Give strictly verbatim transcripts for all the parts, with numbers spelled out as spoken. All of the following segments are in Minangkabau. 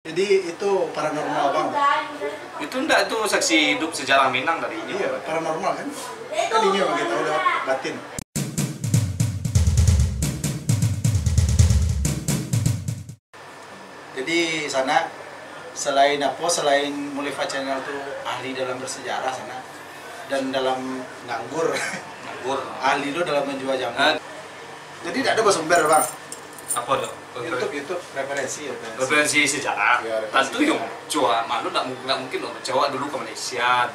Jadi itu paranormal, Bang. Itu ndak, itu saksi hidup sejarah Minang dari inyo. Iya, paranormal kan? Kan inyo bagi tahu lewat batin. Jadi, Sanak, selain apo, selain Mulifa Channel tu ahli dalam bersejarah, Sanak, dan dalam nganggur. Nganggur. Ahli lo dalam menjual jamu. Ah. Jadi, dak ado basumber, Bang? Apo tu? YouTube, YouTube, referensi, referensi. Referensi sejarah. Ya, referensi sejarah. Tantu yo, cuma malu ndak mu-, ndak mungkin lo, cuma dulu ka Malaysia,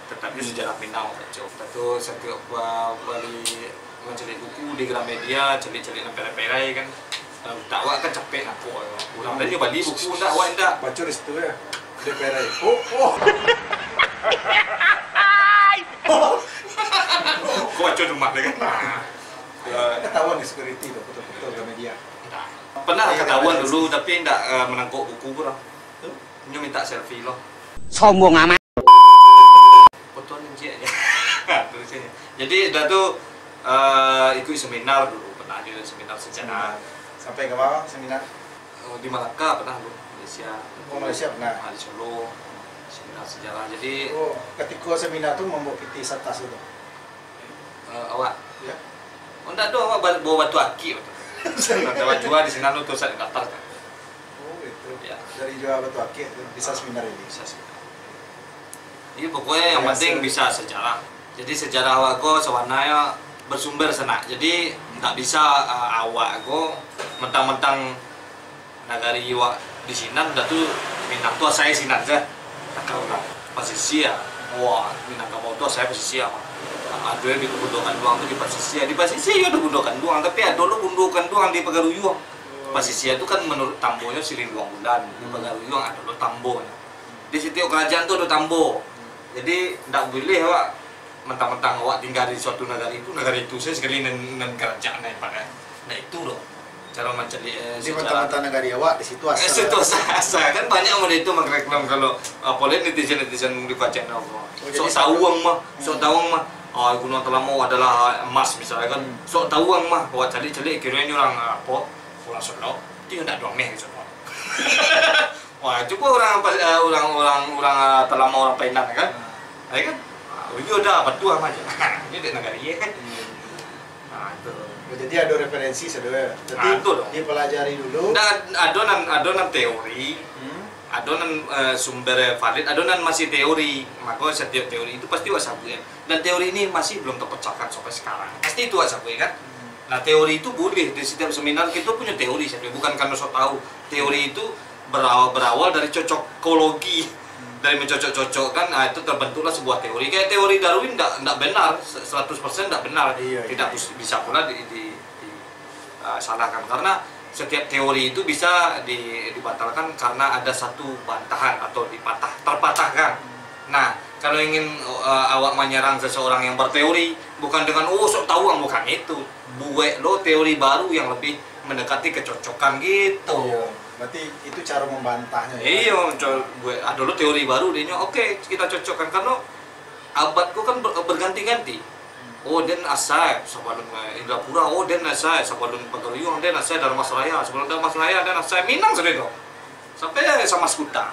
tetap yo sejarah Minang, cuma. Tantu satiok ba-, bali mancaliak buku di Gramedia, caliak-caliak nan perai-perai kan. Utak awak kan capek nak ko. Urang tadi bali buku, ndak, awak ndak. Baco di situ yo. Dia perai. Oh, oh. Ko baco rumah dia kan. Nah. Ketahuan di security tu, betul-betul Gramedia. Ndak. Pernah ketahuan dulu, tapi ndak, eh, manangkok buku pun lah. Tu? Nyo minta selfie lo. Sombong amat. Foto ninjek aja. Terus aja. Jadi, dah tu, eh, ikut seminar dulu, pernah juga seminar sejarah. Seminar. Sampai ke mana seminar? Oh, di Malaka pernah dulu, Malaysia. Oh, Malaysia pernah. Ah, di Solo, seminar sejarah. Jadi, oh, ketika seminar tu membawa piti satas tu? Eh, awak? Ya. Oh, ndak ado, awak ba-, bawa batu akik tu. Ndak ado jua di sinan tu, Ustaz, di atas kan. Oh, gitu. Ya. Dari jual batu akik tu bisa seminar ini? Bisa seminar. Iya, pokoknya yang penting bisa sejarah. Jadi, sejarah awak ko sabananyo bersumber, Sanak. Jadi, ndak bisa, eh, awak ko mentang-mentang nagari awak di sinan, dah tu Minang tu asai sinan se. Takah urang pasisia. Wah, Minangkabau tu asai pasisia mah. Ado yang di Bundo Kanduang tu di pasisia. Di pasisia iyo ado Bundo Kanduang, tapi ado lo Bundo Kanduang di Pagaruyuang. Pasisia tu kan menurut tambonyo Silinduang Bulan, di Pagaruyuang ado lo tambonyo. Di satiok karajaan tu ado tambo. Jadi, ndak buliah awak mentang-mentang awak tingga di suatu nagari tu, nagari tu sajo sakali nan, nan karajaan nan pakai. Ndak itu doh. Caro mancaliak, eh, mentang-mentang nagari awak, di situ asal. Eh, situ asal, asal. Kan banyak model itu mangkreklem kalau, ah, apolai netizen-netizen di Pacian Allah. Oh, jadi sok tahu ang mah, sok tahu ang mah. Ah, Gunuang Telamau adalah emas misalnya kan. Hmm. Sok tahu ang mah, awak caliak-caliak kironyo urang, ah, apo? Urang Solok. Itu ndak ado ameh di Solok. Wah, cubo urang apa, eh, urang, urang, urang, eh, Telamau, urang Painan, kan? Hmm. Ya kan? Ah, iyo dah, batua aja. Ini dek nagari, ya kan? Iya, iya. Nah, itu. Oh, jadi ado referensi sadoe. Jadi, nah, itu dong. Dipelajari dulu. Nah, ado nan, ado nan teori, hmm, ado nan, eh, sumber valid, ado nan masih teori. Maka satiok teori itu pasti awak sabuik. Dan teori ini masih belum terpecahkan sampai sekarang. Pasti itu awak sabuik, kan? Hmm. Nah, teori itu boleh di satiok seminar, kito punyo teori sadoe, bukan karena sok tahu. Teori itu berawa-, berawal dari cocokologi, dari mencocok-cocokkan, ah, itu terbentuklah sebuah teori. Kayak teori Darwin ndak, ndak benar, se-, seratus persen ndak benar. Iya, iya. Tidak bus-, bisa pula di, di, di, ah, salahkan. Karena setiap teori itu bisa di-, dibatalkan karena ada satu bantahan atau dipatah, terpatahkan. Nah, kalau ingin, ah, awak menyerang seseorang yang berteori, bukan dengan, "Oh, sok tahu ang," bukan itu. Buek lo teori baru yang lebih mendekati kecocokan gitu. Iya. Berarti itu cara membantahnya, ya? Iyo, co-, buek, ado lo teori baru dinyo. Oke, kita cocokkan. Karena abad ko kan ber-, berganti-ganti. Oh, den asai sabalun, eh, Indrapura. Oh, den asai sabalun Pagaruyuang, den asai Dharmasraya. Sabalun Dharmasraya, den asai Minang sadoe tu. Sampai Samaskuta.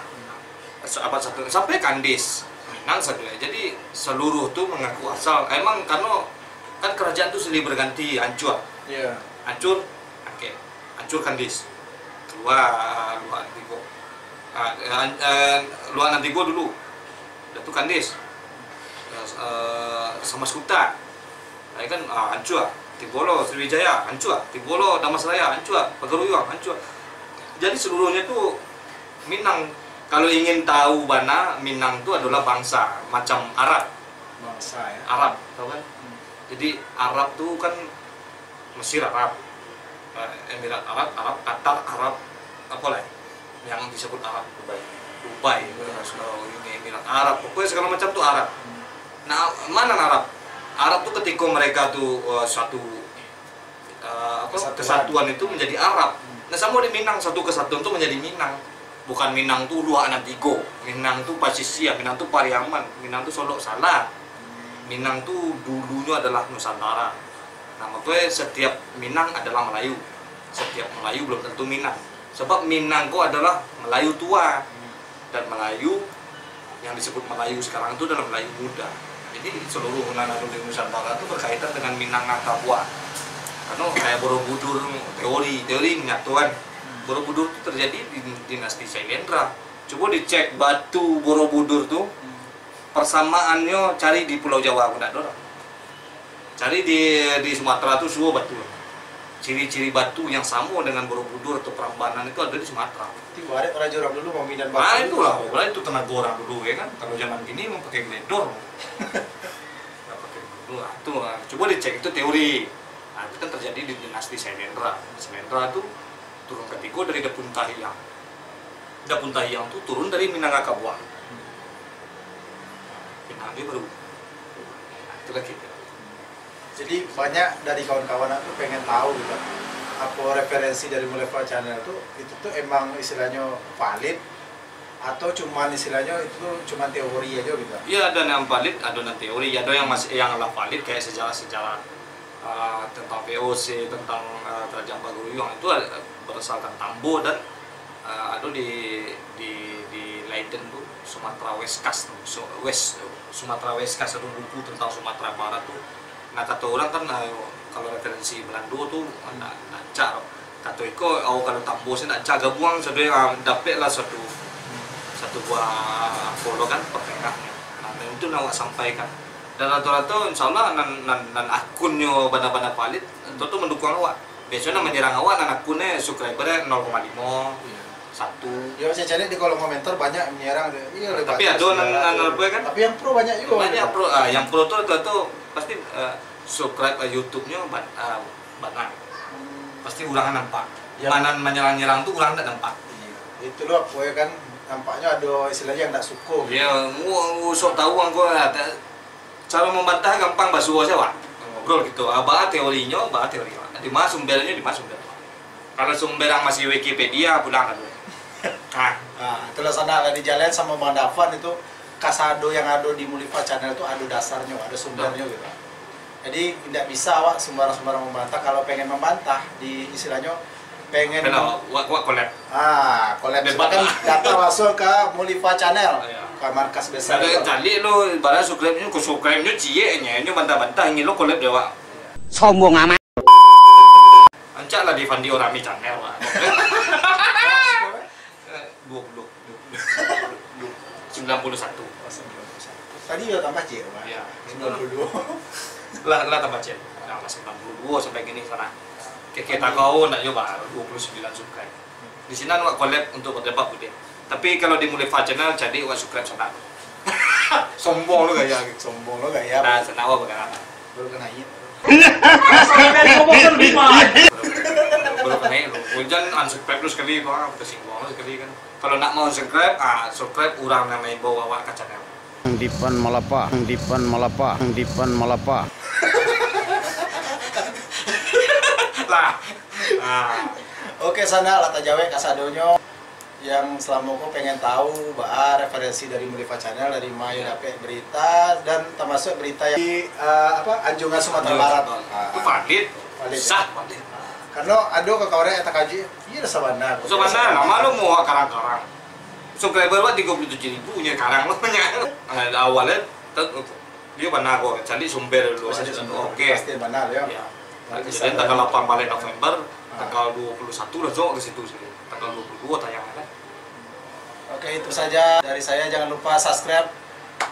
Sa-, abad satu, sampai Kandis. Minang sadoe. Jadi, seluruh tu mengaku asal. Emang karena kan kerajaan tu silih berganti, hancur. Iya. Hancur, oke. Hancur Kandis. Kalua, ah, Luhak Nan Tigo. Ah, eh, an-, eh, Luhak Nan Tigo dulu. Dah tu Kandis. Eh, eh, Samaskuta. Ai kan, ah, hancua. Tibo lo Sriwijaya, hancua. Tibo lo Dharmasraya, hancua. Pagaruyuang, hancua. Jadi seluruhnya tu Minang. Kalau ingin tahu bana, Minang tu adolah bangsa macam Arab. Bangsa, ya. Arab, tahu kan? Hmm. Jadi Arab tu kan Mesir Arab, eh, Emirat Arab, Arab, Qatar Arab, apo lai yang disebut Arab? Dubai. Dubai, eh, so, ini Emirat Arab, pokoknya segala macam tu Arab. Hmm. Nah, mana Arab? Arab tu ketika mereka tu, eh, suatu, eh, apa, kesatuan. Kesatuan itu menjadi Arab. Hmm. Nah, samo di Minang, satu kesatuan tu menjadi Minang. Bukan Minang tu Luhak Nan Tigo, Minang tu Pasisia, Minang tu Pariaman, Minang tu Solok Salak. Hmm. Minang tu dulunyo adalah Nusantara. Nah, makonyo setiap Minang adalah Melayu. Setiap Melayu belum tentu Minang. Sabab Minang ko adalah Melayu tua, dan Melayu yang disebut Melayu sekarang itu adalah Melayu muda. Jadi seluruh nan ado di Nusantara itu berkaitan dengan Minangkabau. Karena kayak Borobudur, teori, teori menyatuan. Borobudur itu terjadi di dinasti Sailendra. Coba dicek batu Borobudur tu, persamaannyo cari di Pulau Jawa pun ndak ado doh. Cari di, di Sumatera tu suo batu. Ciri-ciri batu yang samo dengan Borobudur atau Prambanan itu ada di Sumatera. Itu ibarat raja urang dulu mambina batu. Ah, itulah, berarti itu tenaga urang dulu, ya kan. Kalau zaman kini memang pakai gledor. Nggak pakai gledor. Ah, tu, ah, coba dicek, itu teori. Nah, itu kan terjadi di dinasti Sailendra. Sailendra tu turun katigo dari Dapun Tahiang. Dapun Tahiang tu turun dari Minangkabau. Pinang dia baru. Nah, itulah kita. Jadi, banyak dari kawan-kawan aku pengen tahu gitu, apa referensi dari Mulefa Channel tu, itu tuh emang istilahnya valid, atau cuman istilahnya itu tuh cuman teori aja gitu? Iya, ada yang valid, ada yang teori, ada yang masih, yang lah valid kayak sejarah-sejarah, ah, tentang V O C, tentang, ah, Kerajaan Pagaruyuang itu ada, berdasarkan Tambo dan, ah, ada di, di, di Leiden tu, Sumatera Westkust tu, so, West, Sumatera Westkust, satu buku tentang Sumatera Barat tu. Nah, kato urang kan, eh, kalau referensi Balando tu, ndak, ndak rancak. Kato iko, awak kalau Tambo se ndak rancak gabuang, sado, ah, dapeklah satu, satu buah, apo lo kan, pertengahnyo. Nah, dan itu nan awak sampaikan. Dan rato-rato, insya Allah, nan, nan, nan akunnyo bana-bana valid, tu, tu mandukuang awak. Biasonyo nan manyerang awak, nan akunnyo subscriber nol koma limo, satu. Yo, saya cari di kolom komentar banyak yang menyerang tu. Iya, tapi ado nan, nan apa kan? Tapi yang pro banyak juga. Banyak gitu. Pro, ah, yang pro tu, tu, tu pasti, eh, subscribe, eh, YouTube-nyo ban-, ah, bana. Hmm. Pasti urang nampak. Ya. Mana manyerang-nyerang tu urang ndak nampak. Iya. Itu lo apo ya kan, nampaknyo ado istilahnyo yang ndak suko gitu. Iya, mu-, mu-, sok tahu angko lah. Caro mambantah gampang, basuo se, wak. Ngobrol gitu. Ah, baa teorinyo, baa teori, wak. Di ma sumbernyo, di ma sumber. Kalau sumber yang masih Wikipedia, pulang dulu. Ah. Ah, itulah sanak lah di jalan samo Bang Dafan itu, kasado yang ado di Mulefa Channel tu ado dasarnyo, ado sumbernyo gitu. Jadi, indak bisa awak sembarang-sembarang membantah. Kalau pengen membantah, di istilahnyo, pengen. Kalau wak, wak collab. Ah, collab. Debat. Silakan lah. Datang langsung ke Mulefa Channel, iya, ke markas besar. Kalau itu cari lo, ibarat subscribe nyo, ku subscribe nyo, ciek nyo, nyo bantah-bantah, ingin lo collab dek wak. Sombong amat. Rancak lah di Fandi Orami Channel, wak. Eh, dua puluh. Sembilan puluh satu. Oh, sembilan puluh satu. Tadi udah tambah ciek, Bang. Iya. Sembilan puluh dua. Lah, lah tambah ciek. Nah, masih sembilan puluh dua sampai kini sana. Keke takau nak juga dua puluh sembilan subscribe. Di sini awak collab untuk berdebat, Budi. Tapi kalau di Mulefa Channel, jadi awak subscribe sana. Sombong lo gaya gitu. Sombong lo gaya. Nah, sana awak berkenalan. Baru kena iya. Baru kena iya. Hujan unsubscribe lo sekali, Bang. Tersinggung lo sekali kan. Kalau nak mau subscribe, ah, subscribe urang nan maimbau awak ka channel. Dipan malapa, dipan malapa, dipan malapa. Lah. Ah. Oke, sana lah tajawek kasadonyo. Yang salamo ko pengen tahu baa referensi dari Mulefa Channel, dari ma yo dapek berita, dan termasuk berita yang di, eh, apa, Anjungan Sumatera Barat. Itu valid. Valid, sah, ya? Valid. Karena ado kawan yang takajuik, iyo lah sabana. Sabana, lamo lo mau karang-karang. Subscriber wak tigo puluh tujuh ribu nyo karang lo banyak. Nah, awalnyo, tet-, Dio bana ko, cari sumber dulu. Cari sumber. Oke. Pasti bana, yo. Ya. Jadi, tanggal lapan baleh November, ah, tanggal dua puluh satu lah, jok ke situ sini. Tanggal dua puluh dua tayang kan. Oke, itu saja dari saya. Jangan lupa subscribe,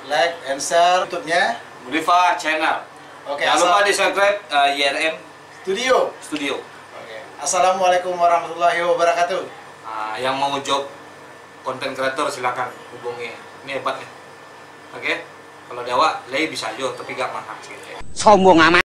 like, and share YouTube-nya Mulefa Channel. Oke, jangan lupa di subscribe, eh, Y R M Studio. Studio. Oke. Assalamualaikum warahmatullahi wabarakatuh. Ah, yang mau job konten kreator, silakan hubungi. Ini hebat nih. Oke? Kalau di awak, lai bisa jo, tapi gak mahal sih. Sombong amat.